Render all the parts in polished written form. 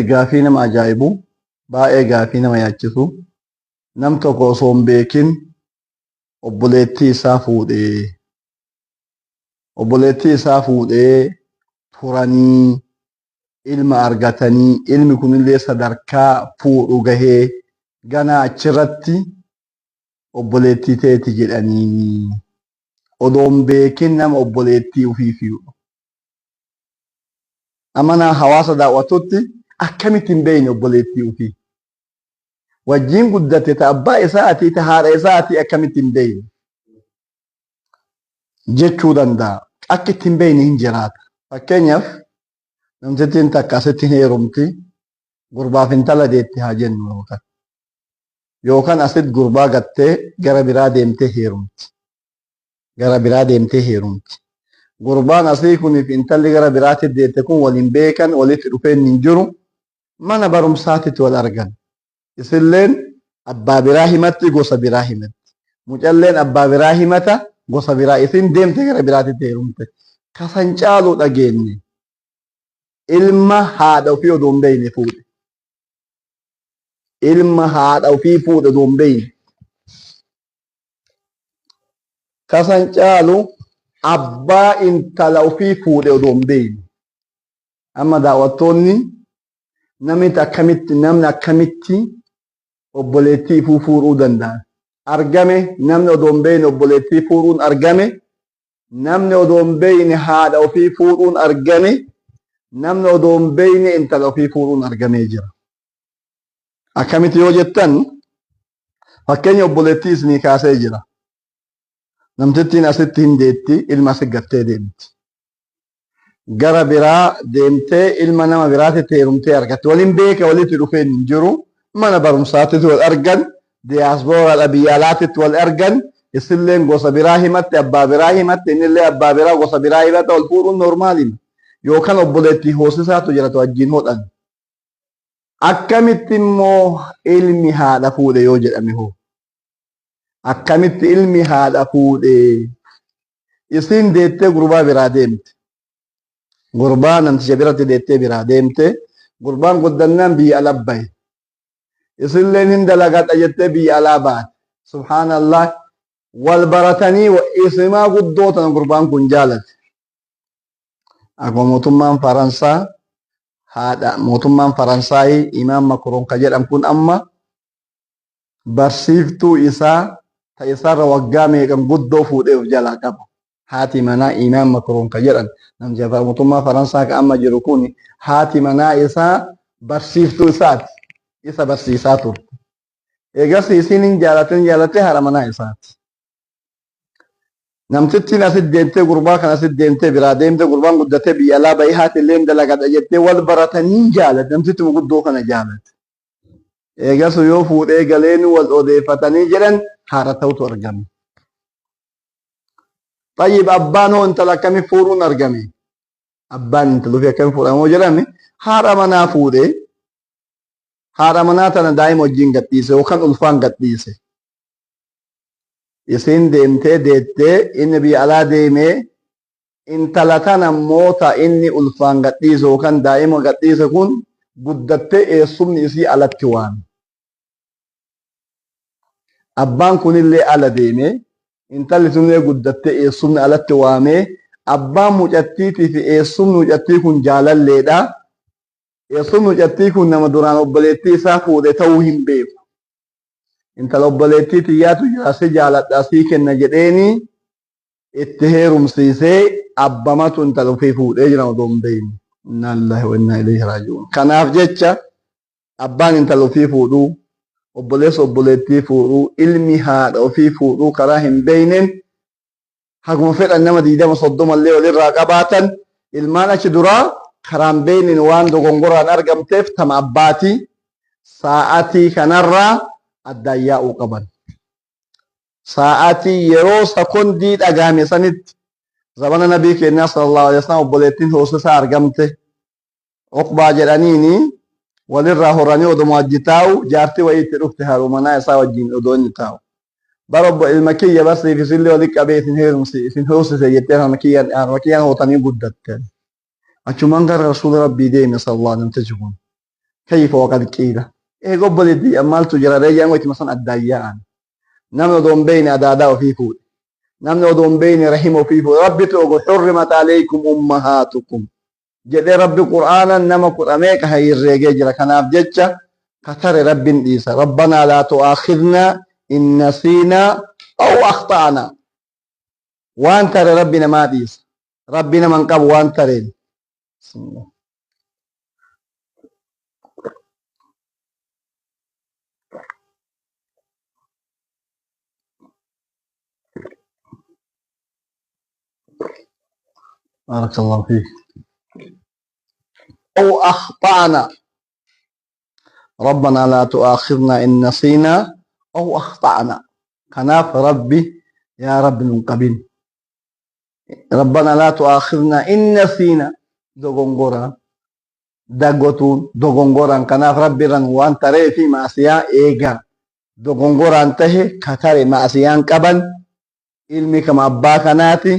Gaafii nama ajaa'ibu, baay'ee gaafii nama yaachisu. Nam tokko osoo hin beekin obboleettii isaa fuudhee obboleettii isaa fuudhee turanii ilma argatanii ilmi kunillee sadarkaa fuudhu gahee ganaa achirratti obboleettii teeti jedhanii odoo hin beekin nama obboleettii ofii fuudhu. Amanaa hawaasa daawwatutti akkamitti hin beekne obboleettii ofii. Wajjiin guddate ta abbaa isaatii ta haadha isaatii akkamitti hin beekne jechuu danda'a. Akka itti hin beekne hin jiraata. Fakkeenyaaf namtittiin takka asitti hin heerumti gurbaaf intala deetti haa jennu yookaan. Yookaan asitti gurbaa gattee gara biraa deemtee heerumti. Gara biraa deemtee heerumti. Gurbaan asii kuniif intalli gara biraatti deette kun waliin beekan walitti dhufeenyi hin jiru. Mana barumsaatitti wal argan. Isilleen abbaa biraa himatti gosa biraa himatti. Mucalleen abbaa biraa himata gosa biraa isin deemte gara biraatitti heerumte. Kasan caalu dhageenye. Ilma haadha ofii odoo hin beekne fuudhe. Ilma haadha ofii fuudhe odoo hin beekne. Kasan caalu abbaa intala ofii fuudhe odoo hin beekne. Amma daawwattoonni namni akkamitti namni akkamitti obboleettii ifuu fuudhuu danda'a. Argame namni odoo hin beekne obboleettii fuudhuun argame namni odoo hin beekne haadha ofii fuudhuun argame namni odoo hin beekne intala ofii fuudhuun argamee jira. Akkamitti yoo jettan fakkeenya obboleettii isinii kaasee jira. Namtittiin asitti hin deetti ilma asi gattee deemti. Gara biraa deemtee ilma nama biraatitti heerumtee argatti. Waliin beeka walitti dhufeen hin jiru. Mana barumsaatitti wal argan, diyaaspooraadha biyya alaatitti wal argan, isilleen gosa biraa himatte, abbaa biraa himatte, innillee abbaa biraa gosa biraa himata wal fuudhuun noormaalima. Yookaan obboleettii hoosisaatu jira wajjin hodhan. Akkamitti immoo ilmi haadha fuudhe yoo jedhame hoo? Akkamitti ilmi haadha fuudhe? Isiin deettee gurbaa biraa deemte. Gurbaa namticha biratti deettee biraa deemte. Gurbaan guddannaan biyya ala bahe. Isilleen hin dalagadha jettee biyya alaa baate. Subhaanallah. Wal baratanii isimaa guddoo tana gurbaan kun jaalate. Akkuma mootummaan Faransaa haadha mootummaan Faransaayii Imaam Makroon ka jedhan kun amma barsiiftuu isaa ta isaarra waggaa meeqan guddoo fuudhee of jalaa qaba. Haati manaa Imaam Makroon ka jedhan namticha mootummaa Faransaa ka amma jiru kun haati manaa isaa barsiiftuu isaati. Isa barsiisaa turte. Eegas isiin hin jaalatin jaalattee haadha manaa isaati. Namtittiin asit deemtee gurbaa kan asit deemtee biraa deemte gurbaan guddatee biyya alaa bahee haati illee dalagadha jettee wal baratanii jaalate namtittuma guddoo kana jaalate. Eegasu yoo fuudhee galeen wal odeeffatanii jedhan haadha ta'utu argame. Xayyib abbaan hoo intala akkamii fuudhuun argame? Abbaan intala ofii akkamii fuudhama hoo jedhame haadha manaa fuudhee haadha manaa tana daa'ima wajjin gadhiise yookaan ulfaan gadhiise. Isiin deemtee deettee inni biyya alaa deemee intala tana immoo ta inni ulfaan gadhiise yookaan daa'ima gadhiise kun guddattee eessumni isii alatti waame. Abbaan kunillee ala deemee intalli sunillee guddattee eessumni alatti waamee abbaan mucattiitii fi eessumni mucattii kun jaalalleedha. Eessumni mucattii kun nama duraan obboleettii isaa fuudhe ta'uu hin beeku. Intala obboleettii tiyyaatu jira si jaaladha sii kenna jedheeni itti heerumsiisee abbamatu intala ofii fuudhee jira odoo hin beekne. Innaa lillahi wa innaa ilayhi raaji'uun. Kanaaf jecha abbaan intala ofii fuudhuu, obboleessa obboleettii fuudhuu, ilmi haadha ofii fuudhuu karaa hin beekneen haguma fedhan nama 20 30 illee walirraa qabaatan ilmaan achi duraa karaan beekneen waan dogongoraan argamteef tama abbaatii saa'atii kanarraa addaan yaa'uu qaban. Saa'atii yeroo sakondii dhagahame sanitti zamana nabii keenyaa sallallahu alaihi wasallam obboleettiin hoosisaa argamte Uqbaa jedhaniini walirraa horanii odoma wajji taa'u jaartii wayii itti dhufte haadha manaa isaa wajjin odoo inni taa'u. Bar obbo ilma kiyya bar siif isillee wali qabee isin heerumsi isin hoosise jettee harma kiyyaan harma kiyyaan hootanii guddatte. Achumaan gara rasuula rabbii deeme sallallahu alaihi wasallam kun. Kayfa waqad qiila. Eega obboleettii maaltu jira ree jedhan wayituma san addaan yaa'an. Namni odoo hin beekne adaadaa ofii fuudhe. Namni odoo hin beekne rahima ofii fuudhe. Rabbitu ogo hurrimat alaykum ummahaatukum. Jedhee Rabbi Qur'aanan nama kudha meeqa hayirreegee jira. Kanaaf jecha ka tare Rabbin dhiisa. Rabbanaa laa tu'aakhidnaa in nasiinaa aw akhta'naa. Waan tare Rabbi namaa dhiisa. Rabbi nama hin qabu waan tareen. Bismillah. بارك الله فيك. أو أخطأنا. ربنا لا تؤاخذنا إن نسينا أو أخطأنا. Kanaaf Rabbi yaa Rabbi nun qabin. Rabbana laa tu'aakhidnaa in nasiina dogongoraan dagotuun dogongoraan kanaaf Rabbi irran waan taree fi ma'asiyaa eegaa dogongoraan tahe ka tare ma'asiyaan qaban ilmi kama abbaa kanaati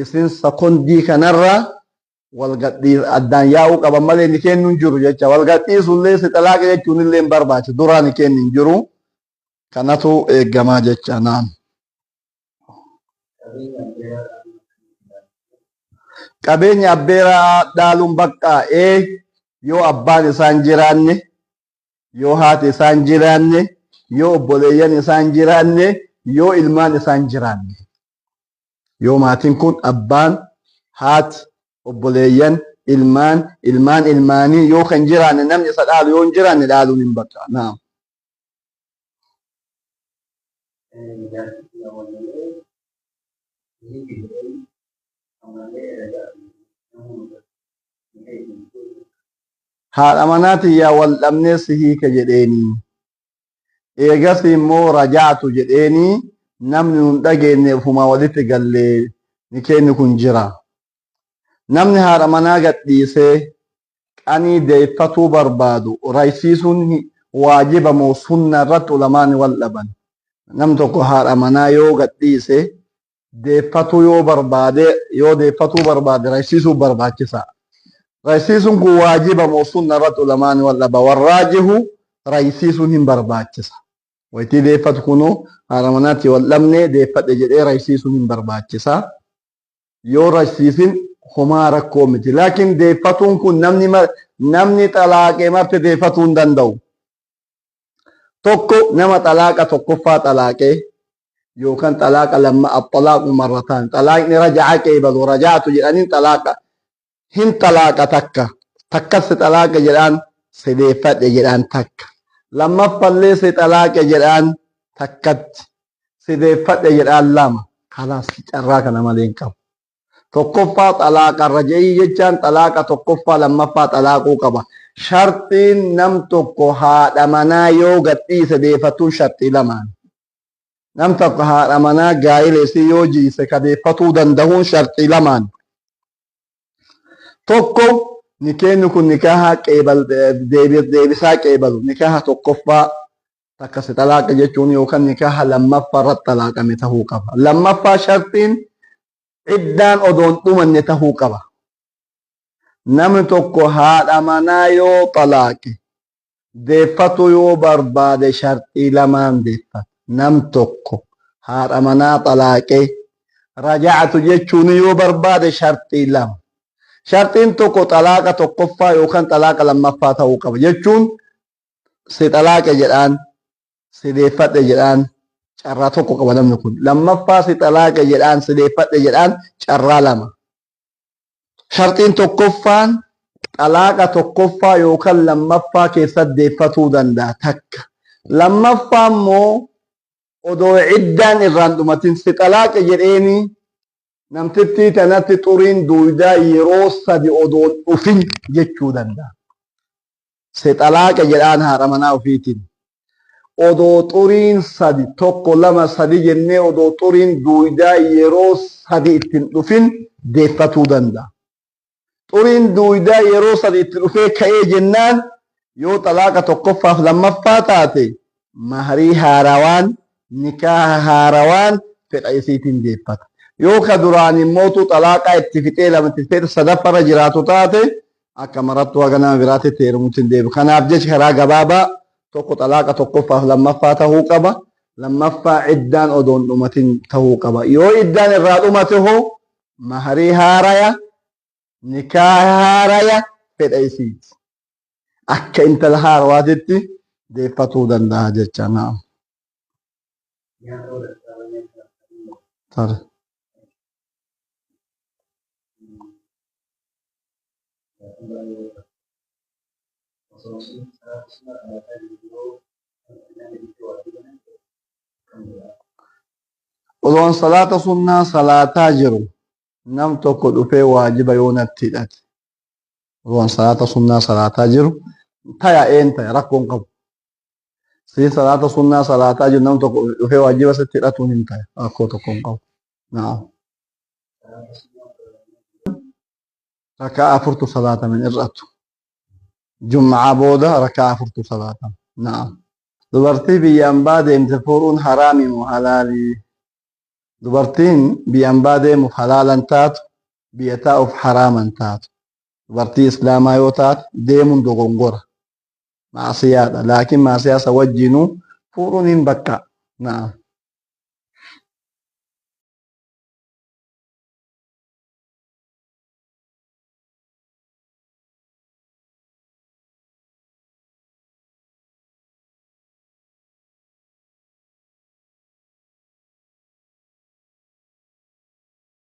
isin sakondii kanarraa wal gadhiis addaan yaa'uu qaban malee ni kennu hin jiru jecha wal gadhiisullee si xalaaqa jechuun illee hin barbaachisu duraa ni kennu hin jiru kanatu eeggamaa jecha naam. Qabeenya abbeeraa dhaaluun bakka ee yoo abbaan isaan jiraanne yoo haati isaan jiraanne yoo obboleeyyan isaan jiraanne yoo ilmaan isaan jiraanne yoo maatiin kun abbaan haati obboleeyyan ilmaan ilmaan ilmaanii yoo kan jiraanne namni isa dhaalu yoo hin jiraanne dhaaluun hin bakka naam. Haadha manaa tiyyaa wal dhabnee si hiike jedheenii. Eegasii immoo raja'atu jedheenii namni nun dhageenne ofumaa walitti gallee nikeenni kun jira. Namni haadha manaa gadhiisee qanii deeffatuu barbaadu raysiisuun waajiba moo sunna irratti ulamaani wal dhaban. Nam tokko haadha manaa yoo gadhiise deeffatuu yoo barbaade yoo deeffatuu barbaade raysiisuun barbaachisaa. Raysiisuun kun waajiba moo sunna irratti ulamaani wal dhaba. Warraajihu raysiisuun hin barbaachisa. Waytii deeffatu kunoo haadha manaatti wal dhabnee deeffadhe jedhee raysiisuun hin barbaachisa. Yoo raysiisin homaa rakkoo miti. Laakiin deeffatuun kun namni namni xalaaqee marte deeffatuu hin danda'u. Tokko nama xalaaqa tokkoffaa xalaaqee yookaan xalaaqa lamma axxalaaqu marrataan xalaaqni raja'a qeebalu raja'atu jedhaniin xalaaqa hin xalaaqa takka takkas si xalaaqe jedhaan si deeffadhe jedhaan takka lammaffallee si xalaaqe jedhaan takkatti si deeffadhe jedhaan lama kalaas carraa kana malee hin qabu. Tokkoffaa xalaaqa raja'ii jechaan xalaaqa tokkoffaa lammaffaa xalaaquu qaba. Sharxiin nam tokko haadha manaa yoo gadhiise deeffatuun sharxii lamaan. Nam tokko haadha manaa gaa'ila isii yoo jiise ka deeffatuu dandahuun sharxii lamaan. Tokko nikeenni kun nikaaha qeebal deebisaa qeebalu nikaaha tokkoffaa takka si xalaaqa jechuun yookaan nikaaha lammaffaa irratti xalaaqame tahuu qaba. Lammaffaa sharxiin iddaan odoon dhumanne tahuu qaba. Namni tokko haadha manaa yoo xalaaqe deeffatuu yoo barbaade sharxii lamaan deeffata. Nam tokko haadha manaa xalaaqee raja'atu jechuun yoo barbaade sharxii lama. Sharxiin tokko xalaaqa tokkoffaa yookaan xalaaqa lammaffaa ta'uu qaba jechuun si xalaaqe jedhaan si deeffadhe jedhaan carraa tokko qaba namni kun. Lammaffaa si xalaaqe jedhaan si deeffadhe jedhaan carraa lama. Sharxiin tokkoffaan xalaaqa tokkoffaa yookaan lammaffaa keessatti deeffatuu danda'a takka. Lammaffaa immoo odoo iddaan irraan dhumatin si xalaaqe jedheeni namtittii tanatti xuriin duuydaa yeroo sadi odoon dhufin jechuu danda'a. Si xalaaqe jedhaan haadha manaa ofiitiin. Odoo xuriin sadi tokko lama sadi jennee odoo xuriin duuydaa yeroo sadi itti hin dhufin deeffatuu danda'a. Xuriin duuydaa yeroo sadi itti dhufee ka'ee jennaan yoo xalaaqa tokkoffaaf lammaffaa taate mahrii haarawaan nikaaha haarawaan fedha isiitiin deeffata. Yoo ka duraan immootu xalaaqaa itti fixee lama itti fixee sadaffarra jiraatu taate Akka marattuu haga nama biraatitti heerumutti hin deebi'u. Kanaaf jecha karaa gabaabaa tokko xalaaqa tokkoffaaf lammaffaa tahuu qaba. Lammaffaa iddaan odoo hin dhumatin tahuu qaba. Yoo iddaan irraa dhumate hoo maharii haaraya, nikaaha haaraya fedha isiiti. Akka intala haarawaatitti deeffatuu danda'a jecha. Naam. Tare. Odoon salaata sunnaa salaataa jiru nam tokko dhufee waajiba yoo natti hidhate. Odoon salaata sunnaa salaataa jiru taya een taya rakkoon qabu. Sii salaata sunnaa salaataa jiru nam tokko dhufee waajiba sitti hidhatuun hin taya rakkoo tokko hin qabu. Naam. Rakaa afurtu salaatama hin hir'atu. Jum'aa booda rakaa afurtu salaatama. Naam. Dubartii biyya ambaa deemte fuudhuun haraami moo halaalii? Dubartiin biyya ambaa deemuuf halaalan taatu, biyya taa'uuf haraaman taatu. Dubartii Islaamaa yoo taate deemuun dogongora. Maasiyaadha. Laakiin maasiyaa isa wajjinuu fuudhuun hin bakka. Naam.